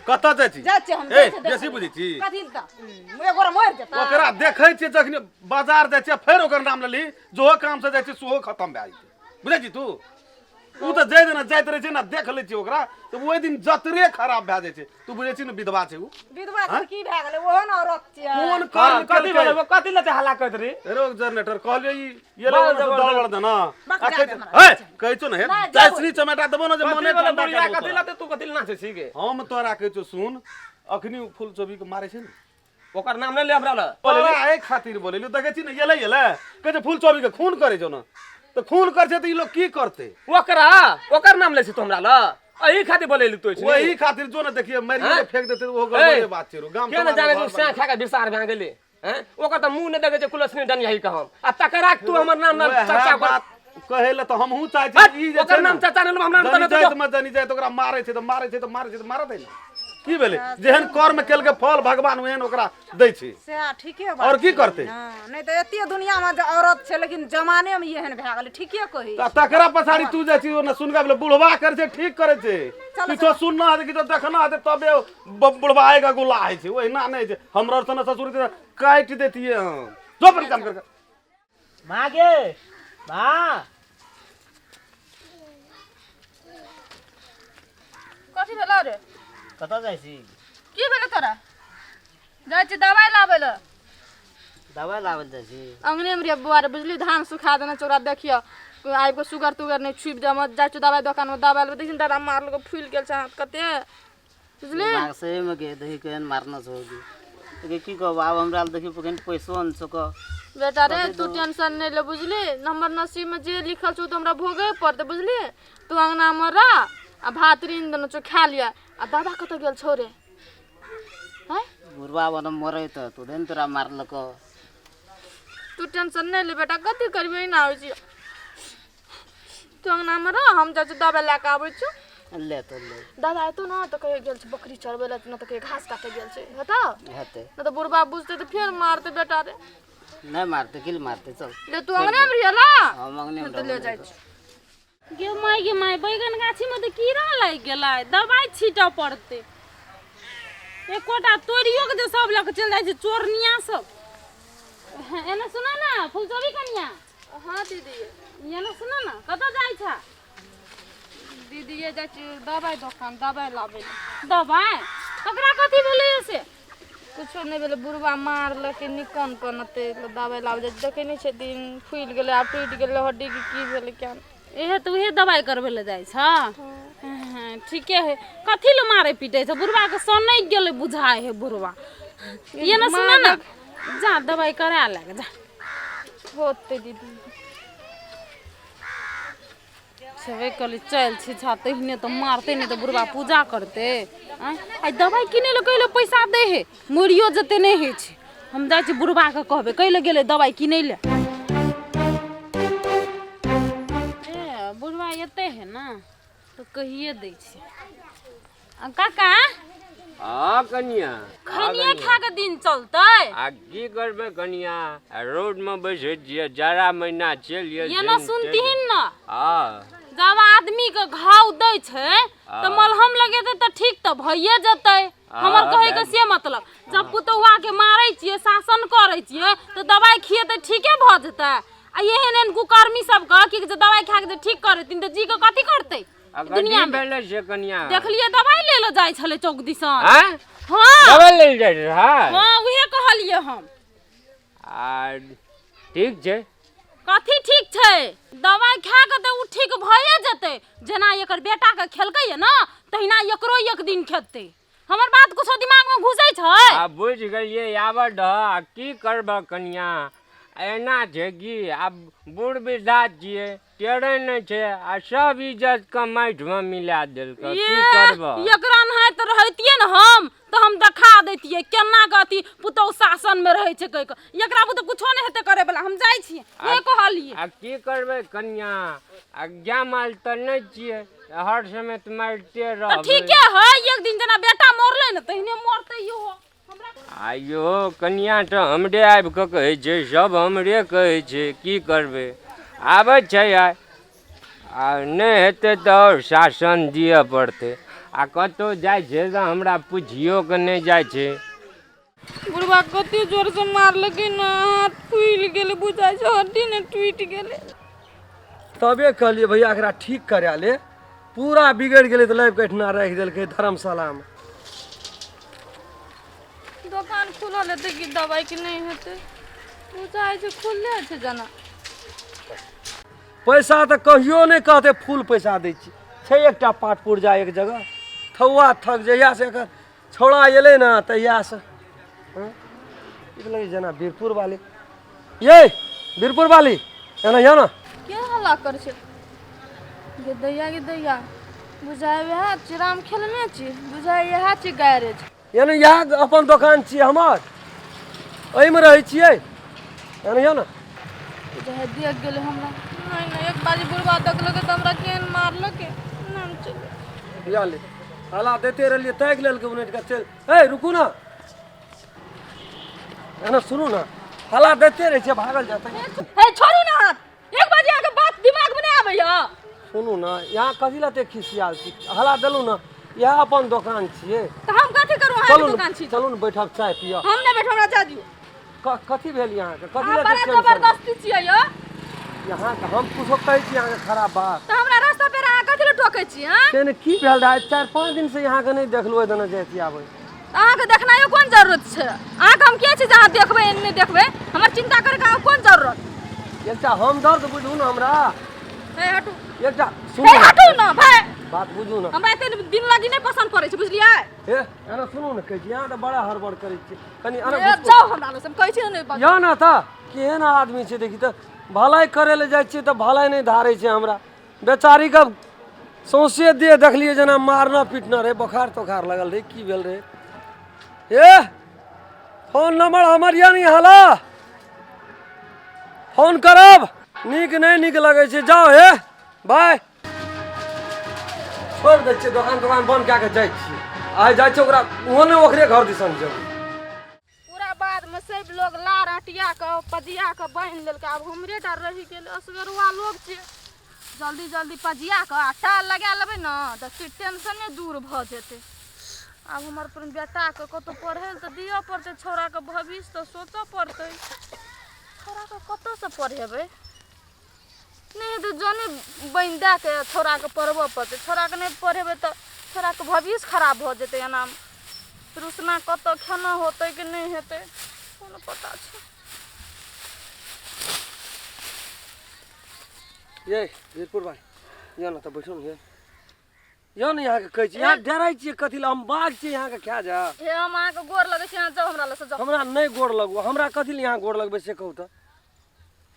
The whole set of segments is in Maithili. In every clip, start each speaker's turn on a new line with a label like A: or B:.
A: कतऽ जाइ छी
B: जाइ छियै हम
A: ए
B: जाइ छियै देखै
A: बेसी
B: लए।
A: बुझै छी
B: कथी लए तऽ एगो मरि जेतै
A: ओकरा देखै छियै जखनी बाजार जाइ छियै फेर ओकर नाम लेली जोहो काम से जाइ छियै सेहो खतम भए जेतै बुझै छी तू ओ तऽ जाहि दिना जाइत रहै छै ने देख लै छियै ओकरा तऽ ओहि दिन जतरे खराब भए जाइ छै तू बुझै छी ने विधवा छै ओ
B: विधवा छै की भए गेलै ओहो ने औरत छियै
A: कोन कर्म
C: हाँ, कथी
A: केलकै
C: भेलै वो कथी लए हल्ला करैत रही
A: रो जनरेटर कहलियै ई ये
C: बड़
A: लोग
C: जबरदस्त।
A: दौड़ देना
B: बक
A: आ
B: जा
A: कहै
B: दे
A: छौ-
B: हमरा।
A: हे, कहै छौ ने हे
B: नहि, जेबै।
A: जैसनी चमेटा देबो ने जे
C: कथी
A: मने
C: भेलै
A: ठंडा
C: बुढ़िया
A: कऽ देबौ
C: कथी
A: तोरा।
C: लए तू कथी लए नाचै छी गे
A: हम तोरा कहै छौ सुन अखनी उ फूल चोबी के मारे छै ने
C: ओकर नाम नहि ले हमरा लए
A: तोरा एहि खातिर बोलेलियो देखै छी ने एलै एलै कहै छै फूल चोबी के खून करै छौ ने तऽ खून करै छै तऽ ई लोग की करतै
C: ओकरा ओकर नाम लै छी तू हमरा लए एही खातिर बोलेली तू ऐसने।
A: वही खातिर जो ने देखिए मरिए
C: हाँ?
A: के फेंक देते वो गड़बड़े बात छै रो गाम
C: के ने
A: समाज
C: जाने
A: में
C: तू
A: घर
C: सैं खा के बिसार भए गेली हैं ओकर तऽ मुंह नहि देखै छै कुलक्षणी डनियाही के हम आ तकरा के तू हमर नाम नाम
A: वएह
C: चर्चा कर
A: बात कहै लए तऽ हमहूँ चाहै
C: हट,
A: छी ई जे
C: ओकर
A: छै ने,
C: नाम चर्चा नहि लेब, हमरा नाम
A: जनी
C: तऽ
A: जाइत मे जनी जाइत ओकरा मारै छै तऽ मारै छै तऽ मारै छै तऽ मारत है ने की भेलै जेहन कर्म केलकै फल भगवान ओहन ओकरा दै छै
B: सएह ठीके बात
A: आओर की
B: छै।
A: करतै?
B: हँ, नहि तऽ एते दुनिया मे जे औरत छै लेकिन जमाने मे एहन भए गेलै ठीके कही
A: तऽ तकरा पछाड़ी तू जाइ छी ओने सुनका भेलै बुढ़वा करै छै ठीक करै छै किछो सुनना हेतै किछो देखना हेतै तबे बुढ़वा आएगा गुला होइ छै ओहिना नहि होइ छै हमरा आर सने ससुर के काटि दैतियै हम जो अपन काम कर
D: माँ गे माँ
E: कथी भेलौ रे
D: कतऽ जाइ छी
E: की भेलै तोरा जाइ छी दवाइ लाबै लए
D: दवाइ लाबै लए जाइ छी
E: अंगने मे रे बौआ रे बुझली धान सुखा देने छै ओकरा देखियो आबि कऽ सुगर तुगर नहि छुपि जाय हम जाइ छियै दवाइ दोकानमे दवाइ लेबै देखिन दादा मारलको फूलि गेल छै हाथ कते बुझली
D: दिमाग सही में गे देखी केहन मारना छौ गे गे की कहब आब हमरा लग देखी पखन पैसो नहि छौ कऽ
E: बेटा रे तू टेंशन नहि ले बुझली हमर नसीब में जे लिखल छौ तऽ हमरा भोगे पड़तै बुझली तू अंगना मे रह आ भात ऋण देने छौ खा लिअ आ दादा कतऽ गेल छौ रे आँय
D: बुढ़बा बन मरै तऽ तू ने तोरा मारलको
E: तू टेंशन नहि ले बेटा कथी करबी एना होइ छै तू अंगनामे रह हम जाइ छियौ दबाइ लए कऽ आबै छियौ
D: ले तो ले
E: दादा एतौ ने तऽ कहियो गेल छै बकरी चरबै लए नहि तऽ कहियो घास काटै गेल छै हेतौ
D: हेतै
E: नहि तऽ बुढ़बा बुझतै तऽ फेर मारतै बेटा रे
D: नहि मारतै की ले मारतै चल
E: ले तू अंगनेमे रहियै ला
D: हम अंगने
E: तऽ ले जाइ छी
F: गे माय गे माय बैगन गाछीमे तऽ कीड़ा लागि गेलै दबाइ छीटऽ पड़तै एकोटा तोड़ियो के जे सब लऽ कऽ चलि जाइ छै चोरनिया सब एने सुन ने फुलचोबी कनिया
E: हाँ दीदी
F: एने सुन ने कतऽ जाइ छ
E: दीदी ये जाइ छी दबाइ दोकान दबाइ लाबै लए
F: दबाइ ओकरा कथी भेलै से
E: कुछो नहि भेलै बुढ़बा मारलकै निकन पनतै दबाइ लाबै जाइ छी देखै नहि छै दिन फुलि गेलै आब टूटि गेलै हड्डी कि की भेलै किया नहि।
F: इहे तऽ उहे दबाइ करबै लए जाइ छ हँ, ठीके है कथी लए मारै पीटै छै बुढ़बाके सनकि गेलै बुझाइ है बुढ़बा ये ने सुन ने जा दबाइ करा ले जा
E: होतै दीदी
F: छेबे कहली चल छी छा तहिने तऽ मारतै नहि तऽ बुढ़बा पूजा करतै आँय आइ दबाइ किनै लए कैले पैसा दै है मरियो जेतै नहि होइ छै हम जाइ छी बुढ़बाके कहबै कैले गेलै दबाइ किनै लए ए बुढ़बा एतै है ने तऽ कहिए दै छी आ काका
G: आ कनिया
F: खनिए खा के दिन चलतै
G: आ की करबै कनिया आ रोड में बैसै छियै जाड़ा महीना चलि
F: ये ना सुनतिहीन ना
G: हँ
F: जब आदमी के घाव दै छै तऽ मलहम लगेतै तऽ ठीक तऽ भइए जेतै हमर कहै के से मतलब जब पुतौआ के मारै छियै शासन करै छियै तऽ दवाइ खिएतै ठीके भऽ जेतै आ एहन एहन कुकर्मी सबके कि जे दवाइ खा के जे ठीक करेथिन तऽ जी के कथी करतै
G: आ
F: दुनिया
G: कथी
F: में
G: भेलै से कनिया
F: देखलियै दवाइ ले ले जाइ छलै चौक दिसन
G: आँय
F: हँ
G: दवाइ लेल जाइ रहै
F: हँ उहे कहलियै हम
G: आ ठीक छै
F: कथी ठीक छै दवाइ खा कऽ तऽ ओ ठीक भए जेतै जेना एकर बेटाके खेलकै ये ने तहिना एकरो एक दिन खेतै हमर बात कुछो दिमागमे घुसै छै
G: आ बुझि गेलियै आबऽ दह आ की करबह कनिया एना छै कि आब बूढ़ वृद्धा छियै टेढ़ै नहि छै आ सब इज्जत के माटिमे मिला देलकै की करबह
F: एकरा नहाइत रहतियै ने हम तऽ हम देखा दैतियै केना के अथी पुतहु शासनमे रहै छै कहि कऽ एकरा बुते कुछो नहि हेतै करे वला हम जाइ छियै नहि कहलियै
G: आ की करबै कनिया आ गाय माल तऽ नहि छियै हर समय तऽ मारिते
F: तऽ
G: रहबै
F: ठीके है एक दिन जेना बेटा मरलै ने तहिने मरतै इहो
G: आ इहो कनिया तऽ हमरे आबि कऽ कहै छै सब हमरे कहै छै की करबै आबै छै आइ आ नहि हेतै तऽ आओर शासन दिअ पड़तै आ कतहु जाइ छै तऽ हमरा पुछियो कऽ नहि जाइ छै।
E: बुढ़बा कते जोर से मारलकै ने, हाथ फूलि गेलै, बुझाइ छै हड्डी ने टूटि गेलै।
H: तबे कहलियै भैया एकरा ठीक करा ले, पूरा बिगड़ि गेलै तऽ लाबि कऽ एहिठिना राखि देलकै धर्मशालामे।
E: दोकान खुलल हेतै कि दबाई के नहि हेतै? बुझाइ छै खुलले छै जेना।
H: पैसा तऽ कहियो नहि कहतै, फुल पैसा दै छी। छै एकटा पाट पुर्जा एक जगह थौआ थक, जहियासँ एकर छौड़ा एलै ने तहियासँ। हँ, ई तऽ लगै छै जेना बीरपुर वाली। ये बीरपुर वाली, एना यौ ने।
E: के हल्ला करै छै? गे दैया, गे दैया, बुझाइ वएह चिराम खेलने छी, बुझाइ इएह छी गैरेज।
H: यानी इएह अपन दोकान छियै हमर, एहिमे रहै छियै। एना यौ ने।
E: बुझाइ देख गेलै हमरा। नहि नहि, एक बारी बुढ़बा देखलकै तऽ हमरा केहन मारलकै। नहि चलू।
H: या ले, हला दैते रहलियै, ताकि लेलकै उनटि कऽ चलि। हे रुकू ने, एना सुनू ने, हला दैते रहै छियै, भागल जेतै।
E: हे छोड़ू ने हाथ, एक बार अहाँके बात दिमागमे नहि आबैया।
H: सुनू ने, यहाँ कथी लए एते खिसियाल छी? हला देलहुँ ने, इएह अपन दोकान छियै।
E: तऽ हम कथी करू? अहाँके
H: चलू ने,
E: दोकान छी?
H: चलू ने, बैठब, चाय पियब।
E: हम नहि बैठब, हमरा जा दियौ।
H: कथी भेल यहाँके? कथी
E: अहाँ
H: लए
E: बड़ा
H: एते टेंशन?
E: जबरदस्ती छियै यौ।
H: यहाँके हम कुछो कहै छी अहाँके खराब बात?
E: तऽ हमरा रास्ता पर अहाँ कथी लए टोकै छी? हँ,
H: से ने की भेल रहै? 4-5 दिन से यहाँके नहि देखलहुँ, एहि दने जाइत आबै।
E: अहाँके देखनाइयो कोन जरूरत छै? अहाँके हम के छी जे अहाँ देखबै नहि देखबै? हमर चिंता करैके अहाँके कोन जरूरत?
H: एकटा हमदर्द बुझू ने हमरा।
E: हे हटू।
H: एकटा सुनू
E: हे
H: ने।
E: हटू ने भाय।
H: बात बुझू ने।
E: हमरा एते दिन लगी नहि पसंद पड़ै छै, बुझलियै?
H: हे एना सुनू ने, कहै छी अहाँ तऽ बड़ा हड़बड़ करै छियै कनि। एना
E: हे जाउ हमरा लग से, हम कहै छी ने नहि बाजू।
H: यौ ने तऽ केहन आदमी छै देखी तऽ, भलाइ करै लए जाइ छियै तऽ भलाइ नहि धारै छै। हमरा बेचारीके सौंसे देह देखलियै जेना मारना पीटना रहै, बोखार तोखार लगल रहै, की भेल रहै? हे फोन नंबर हमर यऽ ने, हला फोन करब। नीक नहि नीक लगै छै। जाउ हे बाय, छोड़ि दै छियै दोकान, दोकान बन्द कए कऽ जाइ छियै। आइ जाइ छियै ओकरा, ओहो नहि ओकरे घर दिसन जेबै।
E: पूरा बादमे सब लोग लार अटिया कऽ पजिया कऽ बान्हि लेलकै, आब हमरे टा रहि गेल। असगरुआ लोग छियै, जल्दी जल्दी पजिया कऽ आ टाल लगा लेबै ने तऽ फिर टेंशने दूर भऽ जेतै। आब हमर अपन बेटाके कतहु पढ़ै लए तऽ दिअ पड़तै, छौड़ाके भविष्य तऽ सोचऽ पड़तै। छौड़ाके कतऽसँ पढ़ेबै? नहि हेतै जने बनि दए कऽ छौड़ाके पढ़बऽ पड़तै। छौड़ाके नहि पढ़ेबै तऽ छौड़ाके भविष्य खराब भऽ जेतै। एनामे रुसना कतऽ खाना होतै कि नहि हेतै, कोनो पता छै?
H: ये वीरपुर भाई, यौ ने तऽ बैठू ने। ये यौ ने, यहाँके कहै छी, यहाँ डराइ छियै कथी लए? हम बाघ छियै, यहाँके खा जा।
E: हे हम अहाँके गोर लगै छी, अहाँ जाउ हमरा लग से, जाउ।
H: हमरा नहि गोर लगू। हमरा कथी लए यहाँ गोर लगबै से कहू तऽ?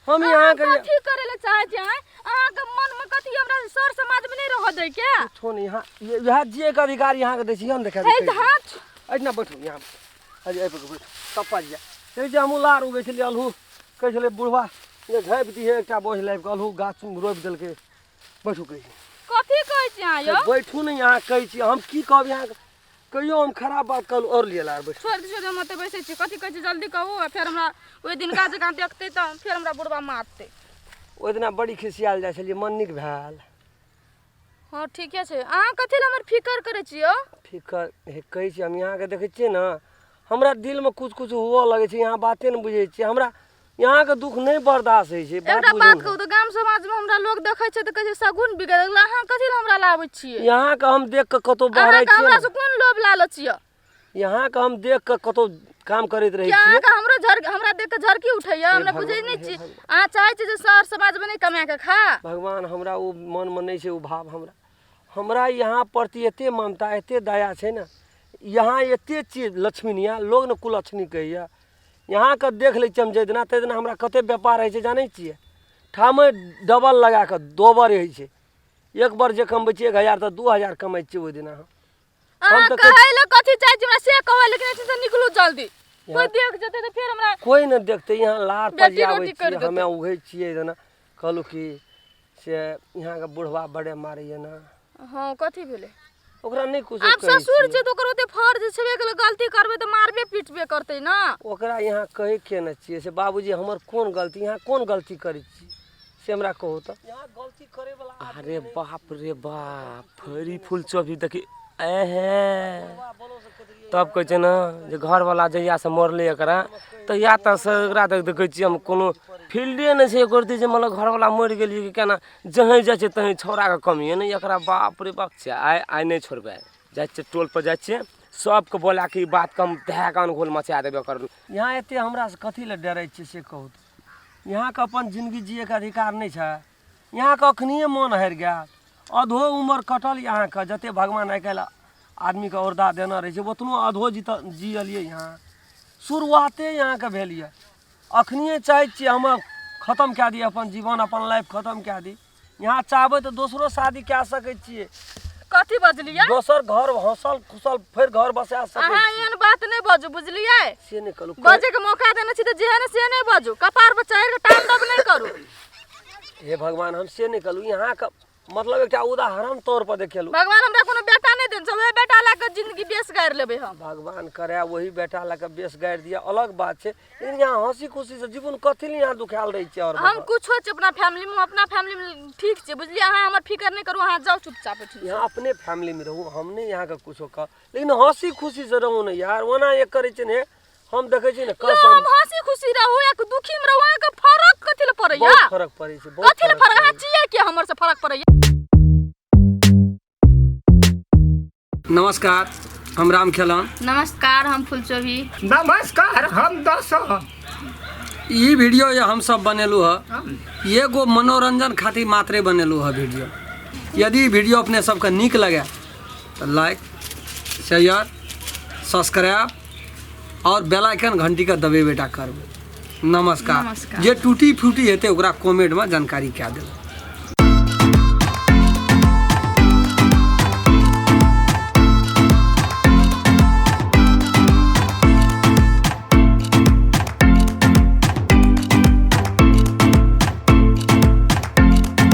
H: हम यहाँके
E: कथी करै लए चाहै छी अहाँ? अहाँके मनमे कथी, हमरा सर समाजमे नहि रहऽ दै के?
H: कुछो नहि। यहाँ इएह जियैके अधिकार यहाँके दै छी। यौ ने देखा,
E: हे तऽ हाथ
H: एहिठिना बैठू, यहाँ अरे एहि पर बैठू। तप्पा जिया देखै छियै, हमहूँ लार उगै छलियै, अल्हू कहै छलै बुढ़बा जे झाँपि दिहे एकटा बोझ लाबि कऽ, अल्हू गाछ रोपि देलकै। बैठू कहै छी।
E: कथी कहै छी अहाँ यौ?
H: बैठू ने, यहाँ कहै छी। हम की कहब यहाँके? कहियो हम खराब बात कहलहुँ? आओर लिअ लार, बैठू।
E: छोड़ि दियौ, हम ओतऽ बैसै छी। कथी कहै छी जल्दी कहू, आ फेर हमरा ओहि दिनका जकाँ देखतै तऽ फेर हमरा बुढ़बा मारतै।
H: ओहि दिना बड़ी खिसियाल जाइ छलियै, मन नीक भेल?
E: हँ ठीके छै। अहाँ कथी लए हमर फिकर करै छी यौ?
H: फिकर हे कहै छी, हम यहाँके देखै छियै ने, हमरा दिलमे कुछ कुछ हुअ लगै छै। यहाँ बाते नहि बुझै छियै, हमरा यहाँके दुःख नहि बर्दाश्त होइ छै। बात
E: एकटा
H: बुझू
E: बात
H: ने।
E: कहू तऽ, गाम समाजमे हमरा लोक देखै छै तऽ कहै छै शगुन बिगड़ि गेल। अहाँ कथी लए हमरा लाबै छियै?
H: यहाँके हम देख कऽ कतहु बहराइ
E: अहाँके
H: छियै
E: हमरा
H: ने,
E: से कोन लोभ लालच यऽ?
H: यहाँके हम देख कऽ कतहु काम करैत रहै
E: कि
H: छियै।
E: अहाँके हमरो झर हमरा देख कऽ झरकी उठैया? हमरा बुझै
H: भगवान,
E: नहि
H: हे
E: छी।
H: भगवान।
E: अहाँ चाहै छी जे शहर समाजमे नहि कमा कऽ खा?
H: भगवान, हमरा ओ मनमे नहि छै ओ भाव। हमरा हमरा यहाँ प्रति एते ममता, एते दया छै ने। यहाँ एते चीज लक्ष्मीनिया लोग ने कुलक्ष्मी कहैया। यहाँके देख लै छियै हम जाहि दिना, ताहि दिना हमरा कते व्यापार होइ छै जानै छियै? ठामे डबल लगा कऽ दोबर होइ छै। एक बार जे कमबै छियै 1000 तऽ 2000 कमाइ छियै ओहि दिना हम।
E: अहाँ
H: तऽ कहै-
E: कहै लए कथी चाहै छी हमरा से कहबै, लेकिन एहिठाम से निकलू जल्दी। कोइ देख जेतै तऽ फेर हमरा।
H: कोइ नहि देखतै। यहाँ लार
E: बेटी
H: पजियाबै
E: रोटी करि
H: छियै,
E: देतै।
H: हमे उघै छियै जेना। कहलहुँ कि से यहाँके बुढ़वा बड़े मारैए ने।
E: हँ, कथी भेलै?
H: ओकरा नहि कुछो
E: आब
H: कहै
E: ससुर
H: छियै।
E: छै तऽ ओकर ओते फर्ज छेबे केलै, गलती करबै तऽ मारबे पीटबे करतै ने।
H: ओकरा यहाँ कहै के ने छियै से बाबूजी हमर कोन गलती, यहाँ कोन गलती करै छी से हमरा कहू तऽ। यहाँ गलती करे वाला।
C: अरे बाप रे बाप, फरी फूल चोभी देखी एहे। तब कहै छै ने जे घरवला जहियासँ मरलै एकरा तहिया तऽ से एकरा देखै छियै हम कोनो फील्डे नहि छै एको रत्ती जे मतलब घरवला मरि गेलियै कि केना। जहेँ जाइ छै तहेँ छौड़ाके कमिए नहि एकरा। बाप रे बाप, से आइ आइ नहि छोड़बै। जाइ छियै टोलपर, जाइ छियै सबके बोलाके ई बातके हम धए कऽ अनघोल मचा देबै एकर।
H: यहाँ एते हमरासँ कथी लए डरै छियै से कहू तऽ? यहाँके अपन जिन्दगी जियैके अधिकार नहि छै? यहाँके अखनिए मन हारि गेल, अधो उमर कटल यहाँके, जते भगवान आइ काल्हि आदमीके औरदा देने रहै छै ओतनो अधो जीत जियलियै। यहाँ शुरुआते यहाँके भेल यऽ, अखनिए चाहै छियै हम खतम कए दी अपन जीवन, अपन लाइफ खतम कए दी। यहाँ चाहबै तऽ दोसरो शादी कए सकै छियै।
E: कथी बजलियै?
H: दोसर घर हँसल खुसल फेर घर बसा सकै।
E: अहाँ एहन बात नहि बाजू, बुझलियै?
H: से नहि कहलहुँ।
E: बजे के मौका देने छी तऽ जेहन से नहि बाजू, कपार पर चढ़ि कऽ तांडव नहि करू।
H: हे भगवान, हम से नहि कहलहुँ। यहाँके मतलब एकटा उदाहरण तौर पर देखेलहुँ।
E: भगवान हमरा कोनो बेटा नहि देने छै, ओहे बेटा लए कऽ जिंदगी बेस गारि लेबै हम।
H: भगवान करे वही बेटा लऽ कऽ बेस गारि दिअ, अलग बात छै, लेकिन यहाँ हँसी खुशीसँ जीवन कथी लए यहाँ दुखायल रहै छियै? आओर
E: हम
H: बताउ।
E: कुछो छी अपना फैमिली में, अपना फैमिली में ठीक छै, बुझलियै? अहाँ हमर फिकर नहि करू, अहाँ जाउ चुपचाप एहिठाम।
H: यहाँ अपने फैमिलीमे रहू, हम नहि यहाँके कुछो कह, लेकिन हँसी खुशीसँ रहू ने यार। ओना एक करै छै ने, हम देखै छी ने
E: यौ,
H: कसम।
E: हम हंसी खुशी रहू या दुखी में रहू, अहाँके फरक कथी लए पड़ैया?
H: बहुत फरक पड़ै छै, बहुत।
E: कथी लए फरक? अहाँ छियै के हमर से फरक पड़ैया?
H: नमस्कार, हम राम खेलन।
E: नमस्कार, हम फुलचोभी।
I: नमस्कार, हम दर्शन।
H: ई वीडियो ये हम सब बनेलू है, एगो मनोरंजन खातिर मात्रे बनेलू है वीडियो। यदि वीडियो अपने सबके नीक लगे तो लाइक, शेयर, सब्सक्राइब और बेल आइकन घंटी के दबेबे टा करबै। नमस्कार।
E: नमस्कार।
H: जे टूटी फूटी हेतै ओकरा कमेंट में जानकारी कए देबै।